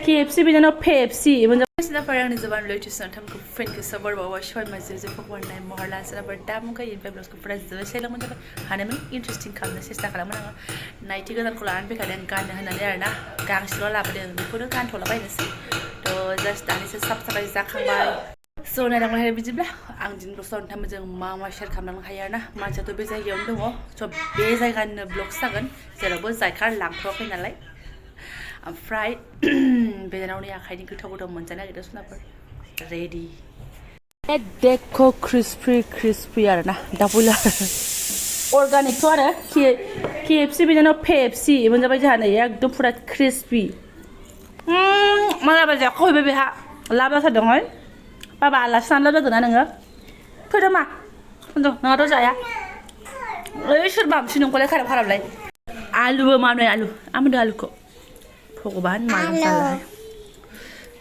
KFC बिदिनो PFC म्हणजे सिना फरायनानै जबान लुइटिसन थामखौ फ्रेंडखौ सबर बावा शय माजे जे फकवान नाय महरला सना बर दाम का इन फेब्रसखौ फ्रेस जे सेला मोन हानायमोन इन्ट्रेस्टिं खालामनो सेस्था खालामो आङो नाइटि गोदानखौ लानानै फैखादों गाननो होननानै आरोना गांसेल' लाबोदों बेखौनो गानथ'ला बायनोसै थ' जास्ट दानिसो साफ साफाय जाखांबाय स' नायलांबाय बिदिब्ला आं दिनै दसे नोंथांमोनजों मा शेयार खालामलांनो हायो आरोना मानसियाथ' बे जायगायावनो दङ स' बे जायगानिनो ब्लग्स जागोन जेरावबो जायखार लांथ'वाखै नालाय ओमफ्राय बेनावनि आखाइनि गोथाव गोथाव मोनजानो नागिरदों सनाफोर रेडि देखो क्रिस्पि आरोना दाबुला अर्गानिकथ' आरो KFC बिदिनो PFC मोनजाबाय जोंहा नै एकदम फुरा क्रिस्पि मालाबा जाख'हैबाय बेहा लाबा जादोंहाय बाबा आलासि जानो लाबोदोंना नोङो फैदो मा होनदों नोंहाथ' जाया ओइ सोर बामसि नोंखौलाय खाराबलाय आलुबो माबोरै आलु आं होनदों आलुखौ भगबान माजों जालाय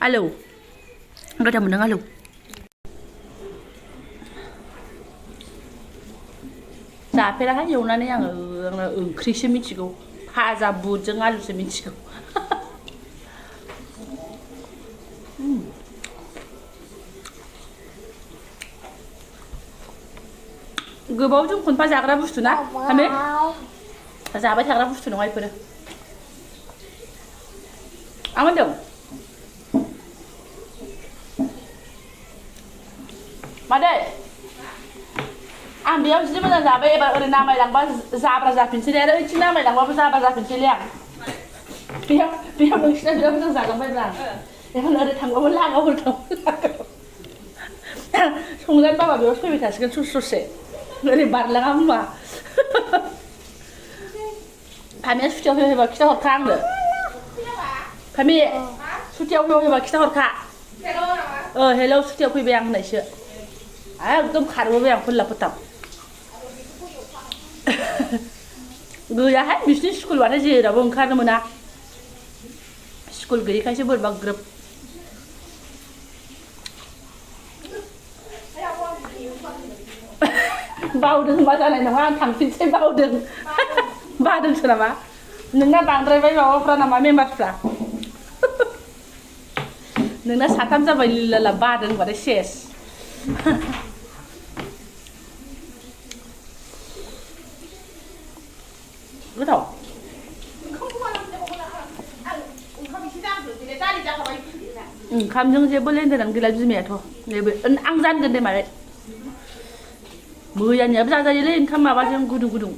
आलु गोथाव मोनदों आलु जाफेराखै एवनानै आङो ओंख्रिसो मिथिगौ भाजा बुटजों आलुसो मिथिगौ गोबावजों खनफा जाग्रा बुस्थु ना हामे जाबाय थाग्रा बुस्थु नङा बेफोरो आं होनदों मादै आं बेयाव जि मोजां जाबाय एबार ओरै नामायलांबा जाब्रा जाफिनसैलै आरो ओइथिं नामायलांबाबो जाब्रा जाफिनसैलै आं बेयाव नोंसिना बिराद मोजां जालांबायब्रा आं एखन ओरै थांबाबो लागाव संजानो बाबा बेयाव फैबाय थासिगोन ससे ओरै बारलाङा होनबा फामिया सुटियाव फैबा खिथाहरखा आंनो फामि सुटियाव फैबा खिथाहरखा हेलौ सुटियाव फैबाय आं होननायसो एकदम खारबोबाय आं फोल्ला फोथाब गैयाहाय बिसिनि स्कुलबाथाय जेरावबो ओंखारनो मोना स्कुल गैयैखायसो बोरैबा ग्रोब बावदों मा जानाय नङा आं थांफिनसै बादोंसो नामा नोंना बांद्रायबाय माबाफ्रा नामा मेम्बारफ्रा नोंना साथाम जाबाय लिलाला बादों होनबाथाय सेस गोथाव ओंखामजों जेबो लेनदेनानो गैला बिमायाथ' जेबो आं जानगोन दे मारै मैयानियाबो जाजायोलै ओंखाम माबाजों गुदुं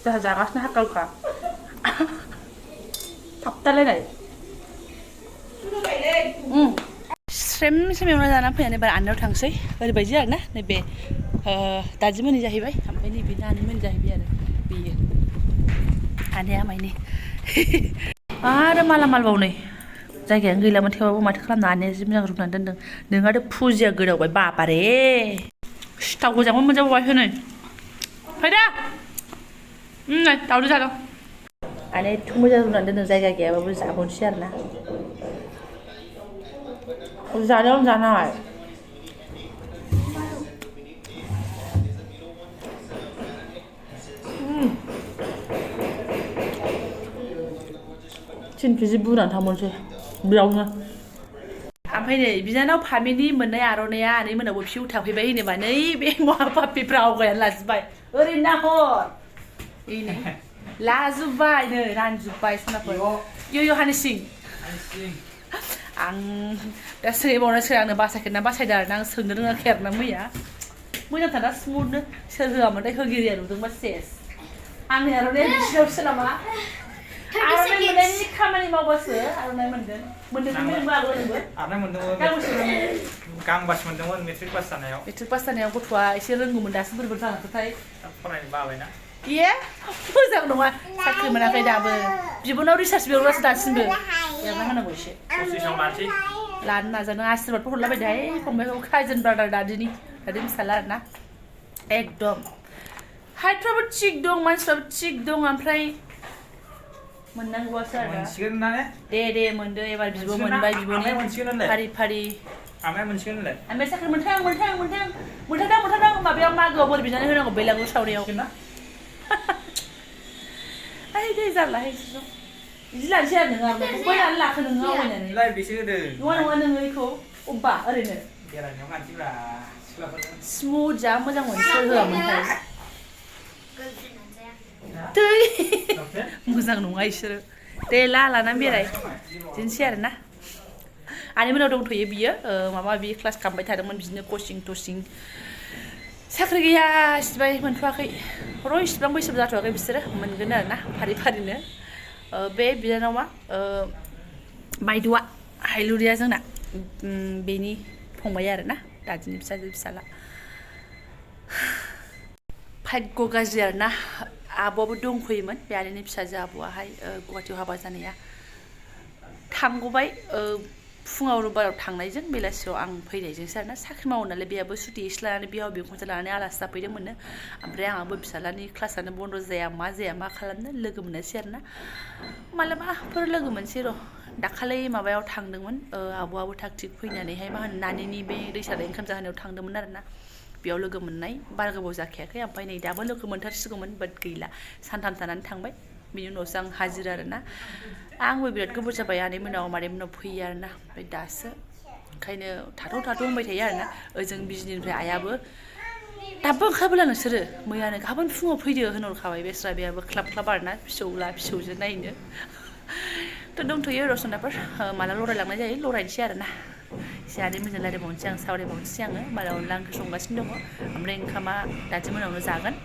जोंहा जागासिनो हाकालखा थाबथालायनाय स्रेम एवना जानानै फैनानै एबार आनैनाव थांसै ओरैबायदि आरोना नैबे दादिमोननि जाहैबाय ओमफ्राय नैबे नानिमोननि जाहैबाय आरो बेयो आनैया माइनि आरो मालामालबाव नै जायगायानो गैलामोन थेवबाबो माथो खालामनो आनैया जि मोजां रुनानै दोनदों नोंहाथ' फुजिया गोदावबाय बाबारे सिथाव गोजांबो मोनजाबावबाय हनै फैदो नै दावदै जादों आनैया एथ' मोजां रुनानै दोनदों जायगा गैयाबाबो जाबावनोसै आरोना जानायावनो जानाय थिन केजि बुनानै थांबावनोसै बेयावनो ओमफ्राय नै बिनानाव फामिनि मोननाय आर'नाइया आनै मोनावबो फिउ थाफैबाय होनोबा नै बे पापिफ्रा आवगायनानै लाजोब्बाय ओरै नाहर नै लाजोब्बाय नै रानजोब्बाय सनाफोर यो हानिसिं आं दा सोंबावनोसै आंनो बासायखोना बासायदों आरोना आं सोंनो रोङाखै आरोना मैया मोजांथार स्मुथनो सोर होआमोनथाय होगिरिया नुदोंबा सेस आंनि आर'नाइया बिसिनावसो नामा आर'नाइ मोननायनि खामानि मावबासो आर'नाइ मोनगोन मोनदोंमोन आगोलबो आर'नाइ मोनदोंमोन गांबासो मोनदोंमोन मेट्रिक पास जानायाव गथ'आ एसे रोंगौमोन दासो बोरैबा जालांखोथाय फरायनो बाबायना मोजां नङा साख्रि मोनाखै दाबो बिब'नाव रिसार्च बेवग्रासो दासिमबो एरना होनांगौ एसे लानो नाजादों आशीर्बादफोर हरलाबाय दाहाय फंबायखौ काजिन ब्रादार दादिनि फिसाला आरोना एकदम हाइटफ्राबो थिग दं मानसिफ्राबो थिग दं ओमफ्राय मोननांगौआसो आरो दे मोनदो एबार बिब' मोनबाय बिब'नि फारि आमाया मोनसिगोन होनलाय आमाया साख्रि मोनथां माबायाव मागोआव बोर बिनानै होनांगौ बेलागुर सावनायाव दे जारलाहाय बिदि लानोसै आरो नोङो बायनानै लाखो नोङो आवगायनानै लाइब्रेरिसो होदों नङा नोङो बेखौ अब्बा ओरैनो बेरायनायाव गानसैब्रा सिख्लाफोरनो स्मुथ जा मोजां मोनो सोर होआमोनथाय मोजां नङा इसोरो दे लानानै बेराय बिदिनोसै आरोना आनै मोनाव दंथ'यो बियो माबा माबि क्लास खालामबाय थादोंमोन बिदिनो कचिं टचिं साख्रि गैया इसिबाय मोनथ'वाखै र' इसिबां बैसोबो जाथ'वाखै बिसोरो मोनगोन आरोना फारि फारिनो बे बिनानावा बायद'आ हायलुरिया जोंना बेनि फंबाय आरोना दादिनि फिसाला भाग्य गाज्रि आरोना आब'आबो दंफैयोमोन बे आनैनि फिसाजो आब'आहाय गुवाहाटियाव हाबा जानाया थांग'बाय फुङाव रबिबाराव थांनायजों बेलासियाव आं फैनायजोंसो आरोना साख्रि मावो नालाय बेयाबो सुटि एसे लानानै बिहाव बिखुनजो लानानै आलासि जाफैदोंमोननो ओमफ्राय आंहाबो फिसालानि क्लासानो बन्द' जाया मा खालामनो लोगो मोननोसै आरोना मालाबाफोर लोगो मोनसै र' दाखालि माबायाव थांदोंमोन आब'आबो थाग थिग फैनानैहाय मा होनो नानिनि बे दैसाराय ओंखाम जाहोनायाव थांदोंमोन आरोना बेयाव लोगो मोननाय बारा गोबाव जाखायाखै ओमफ्राय नै दाबो लोगो मोनथारसिगौमोन बाट गैला सानथाम थानानै थांबाय बिनि उनावसो आं हाजिरा आरोना आंबो बिराद गोबाव जाबाय आनै मोनाव मादै मोनाव फैयो आरोना ओमफ्राय दासो ओंखायनो थाथ' होनबाय थायो आरोना ओजों बिजनिनिफ्राय आइयाबो दाबो ओंखारबोला नोंसोरो मैयानो गाबोन फुङाव फैदो होनहरखाबाय बेस्रा बेयाबो ख्लाब आरोना फिसौजो नायनो थ' दंथ'यो रसनाफोर माला लरायलांनाय जायो लरायनोसै आरोना एसे आनै मोजां रायलायबावनोसै आं सावरायबावनोसै आङो माला अनला ओंख्रि संगासिनो दङ ओमफ्राय ओंखामा दासो मोनावनो जागोन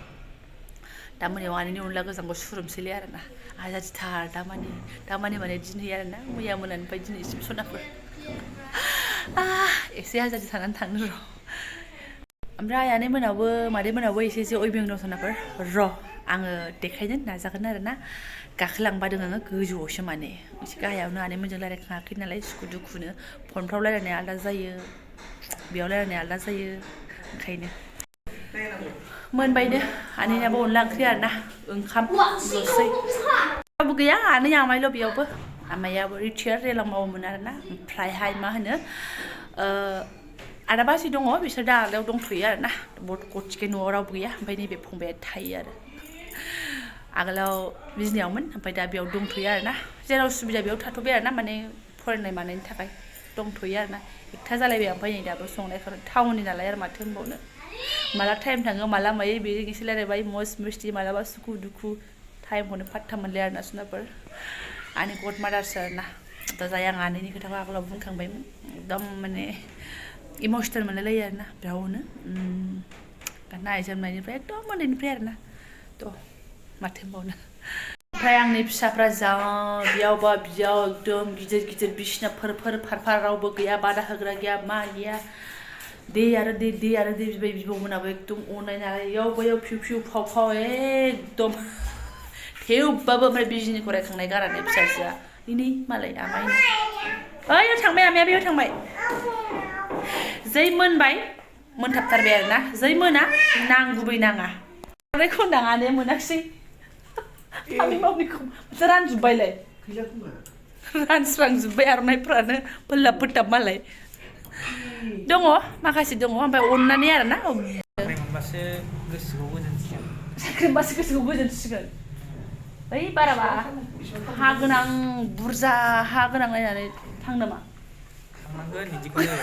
दा मोनायाव आनैनि अनला गोजांखौ सुरोमसैलै आरोना आजादिथार दामानि माने दिन होयो आरोना मैया मोनानिफ्राय दिनैसिम सनाफोर एसे आजादि थानानै थांनो र' ओमफ्राय आनै मोनावबो मादै मोनावबो एसे अयबिं दं सनाफोर र' आङो देखायनो नाजागोन आरोना गाखोलांबादों आङो गोजौआवसो माने एसे गाहायावनो आनै मोनजों रायलायखाङाखै नालाय सुखु दुखुनो फनफ्राव रायलायनाया आलादा जायो बेयाव रायलायनाया आलादा जायो ओंखायनो मोनबायनो आनैनाबो अनला ओंख्रि आरोना ओंखामल'सै रावबो गैया आनै आमाइल' बेयावबो आमाइयाबो रिटायार रेलाव मावोमोन आरोना ओमफ्रायहाय मा होनो आदा बाजै दङ बिसोर दा आलादायाव दंथ'यो आरोना गथिखे न'आव रावबो गैया ओमफ्राय नैबे फंबाया थायो आरो आगोलाव बिजनियावमोन ओमफ्राय दा बेयाव दंथ'यो आरोना जेराव सुबिदा बेयाव थाथ'बाय आरोना माने फरायनाय मानायनि थाखाय दंथ'यो आरोना एकथा जालायबाय ओमफ्राय नै दाबो संनाय खावनाय टाउननि नालाय आरो माथो होनबावनो माला टाइम थाङो माला मायो बेजों एसे रायलायबाय मस मस्ति मालाबा सुखु दुखु टाइमखौनो पात्ता मोनलाया आरोना सुनाफोर आंनि गड मादारसो आरोना दा जाय आं आनैनि खोथाखौ आगोलाव बुंखांबायमोन एकदम माने इमसनेल मोनलायलायो आरोना बेयावनो गाननाय जोमनायनिफ्राय एकदम उन्दैनिफ्राय आरोना थ' माथो होनबावनो ओमफ्राय आंनि फिसाफ्रा जा बेयावबा बियाव एकदम गिदिर बिसिनाफोर फारफार रावबो गैया बादा होग्रा गैया मा गैया दे आरो दे बिबाय बिबौमोनाबो एकदम अननाय नालाय बैयाव फिउ फाव एकदम थेवबाबो ओमफ्राय बिजनिखौ रायखांनाय गारानै फिसाजोआ नै मालाय आमाइनो ओइयाव थांबाय आमाइया बेयाव थांबाय जै मोनबाय मोनथाबथारबाय आरोना जै मोना नांगुबै नाङा आरनायखौ नाङानो मोनाखिसै आंनि मावनिखौ रानजोब्बायलाय रानस्रांजोब्बाय आरनायफ्रानो फोल्लाब मालाय दङ माखासे दङ ओमफ्राय अननानै आरोना साख्रि मोनबासो गोसोखौ गोजोनसिगोन ओइ बाराबा हा गोनां बुरजा हा गोनां नायनानै थां नामा थांनांगोन बिदिखौनो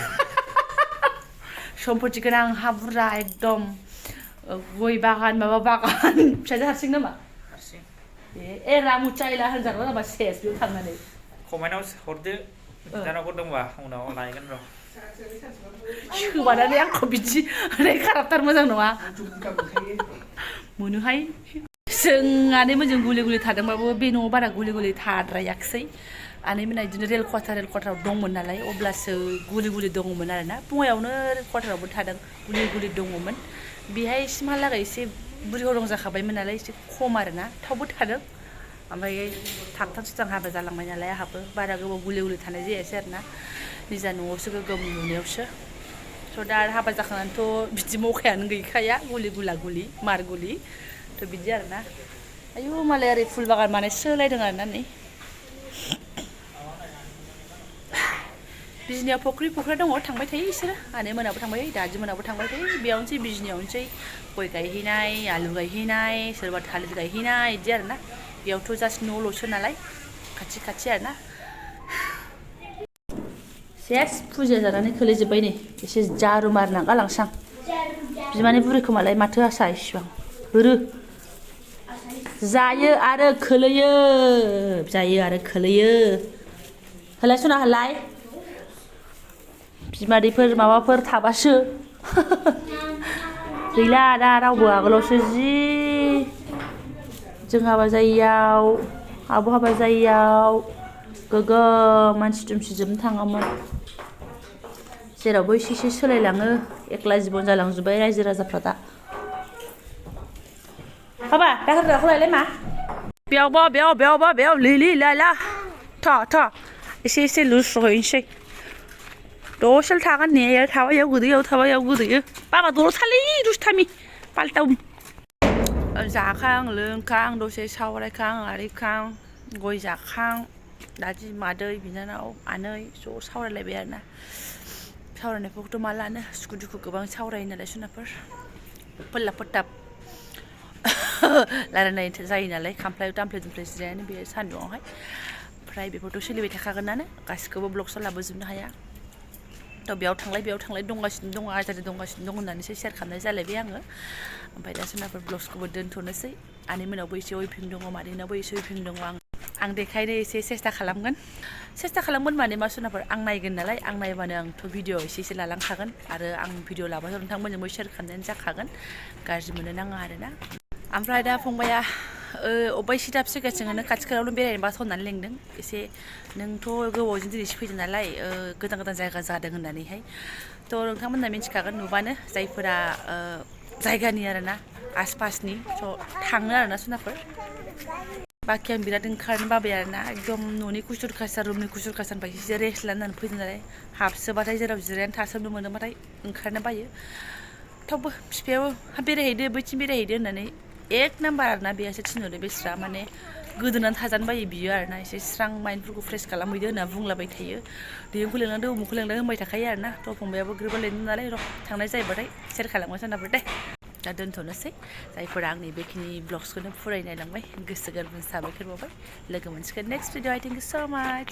सम्पति गोनां हा बुरजा एकदम गय बागान माबा बागान फिसाजो हारसिं नामा हारसिं ए रामुचाइला होनजाग्रा जाबा सेस बेयाव थांनानै कमेन्टआव हरदो बिदानावबो दंबा उनाव लायगोन र' सोबानानै आंखौ बिदि खाराबथार मोजां नङा मोनोहाय जों आनैमोनजों गुलि थादोंबाबो बे न'आव बारा गुलि थाद्रायाखिसै आनैमोना बिदिनो रेल क्वार्टाराव दंमोन नालाय अब्लासो गुलि दङमोन आरोना बङाइयावनो रेल क्वार्टारावबो थादों गुलि दङमोन बेहाय सिमहालागै एसे बुरि हरं जाखाबायमोन नालाय एसे खम आरोना थावबो थादों ओमफ्राय थाबथाब सुथां हाबा जालांबाय नालाय आहाबो बारा गोबाव गुलि थानाय जायासै आरोना निजा न'आवसो गोगोम लुनायावसो थ' दा हाबा जाखांनानैथ' बिदि मौखायानो गैखाया गुलि मार गुलि थ' बिदि आरोना आयु मालाय ओरै फुल बागान माने सोलायदों आरोना नै बिजनियाव फख्रिया दङ थांबाय थायो बिसोरो आनै मोनाबो थांबाय थायो दादि मोनाबो थांबाय थायो बेयावनोसै बिजनियावनोसै गय गायहैनाय आलु गायहैनाय सोरबा थालिर गायहैनाय बिदि आरोना बेयावथ' जास्ट न'ल'सो नालाय खाथि खाथि आरोना सेस फुजा जानानै खोलैजोब्बाय नै एसे जारु मारना गालांसां बिमानि बुरैखौ मालाय माथो आसा इसिबां होरो जायो आरो खोलैयो जायो आरो खोलैयो होलाय सना होलाय बिमादैफोर माबाफोर थाबासो गैला दा रावबो आगोलावसो जि जों हाबा जायैयाव आब' हाबा जायैयाव गोगोम मानसि दुमसि जोबनो थाङामोन जेरावबो एसे एसे सोलायलाङो एकला जिबन जालांजोब्बाय रायजो राजाफ्रा दा हाबा दाखोर दालाखौ लायलाय मा बेयाव लिलि लाला थ' एसे एसे लुस्रहैनोसै दसेल' थागोन ने थाबाय याव गोदोयो बाबा दलर थालै दुस्थामि पाल्टाव जाखां लोंखां दसे सावरायखां आरिखां गय जाखां दादि मादै बिनानाव आनै ज' सावरायलायबाय आरोना सावरायनायफोरखौथ' मा लानो सुखु दुखु गोबां सावरायो नालाय सनाफोर फोल्लाब फोथाब रायलायनाय जायो नालाय खामफ्लायाव दामफ्ले दुमफ्ले जिरायनानै बे सान्दुङावहाय ओमफ्राय बेफोरथ' सोलिबाय थाखागोनानो गासिखौबो ब्लगसआव लाबोजोबनो हाया थ' बेयाव थांलाय दंगासिनो दङ आजादि दंगासिनो दं होननानैसो शेयार खालामनाय जालायबाय आङो ओमफ्राय दा सोनाफोर ब्लग्सखौबो दोनथ'नोसै आनैमोनावबो एसे वेभिं दङ मादैनावबो एसे वेभिं दङ आं देखायनो एसे सेस्था खालामगोन माने मा सोनाफोर आं नायगोन नालाय आं नायबानो आंथ' भिडिअ एसे लालांखागोन आरो आं भिडिअ लाबाथ' नोंथांमोनजोंबो शेयार खालामनायानो जाखागोन गाज्रि मोननो नाङा आरोना ओमफ्राय दा फंबाया अबेबा एसे दाबसे जायगाथिंनो खाथि खालायावनो बेरायनोबा होननानै लेंदों एसे नोंथ' गोबावजों दिनैसो फैदों नालाय गोदान जायगा जादों होननानैहाय थ' नोंथांमोनहा मिन्थिखागोन नुबानो जायफोरा जायगानि आरोना आसपासनि थ' थाङो आरोना सोनाफोर बाखि आं बिराद ओंखारनो बाबाय आरोना एकदम न'नि कुसुर कासार रुमनि कुसुर कासारनिफ्राय एसे रेस्ट लानानै फैदों नालाय हाबसोबाथाय जेराव जिरायनानै थासोमनो मोनोबाथाय ओंखारनो बायो थेवबो बिफायाबो बेरायहैदो बैथिं बेरायहैदो होननानै एक नाम्बार आरोना बेयासो थिनहरो बेस्रा माने गोदोनानै थाजानो बायो बियो आरोना एसे स्रां माइन्दफोरखौ फ्रेस खालामहैदो होनना बुंलाबाय थायो दैखौ लेंलांदो उमुखौ लेंलांदो होनबाय थाखायो आरोना थ' फंबायाबो ग्रोबा लेंदों नालाय र' थांनाय जायोबाथाय शेयार खालामगोन सोनाफोर दे दा दोनथ'नोसै जायफोरा आंनि बेखिनि ब्लग्सखौनो फुराय नायलांबाय गोसो गोरबोनि साबायखर बावबाय लोगो मोनसिगोन नेक्स्ट भिडिअ' थेंक इउ स' माच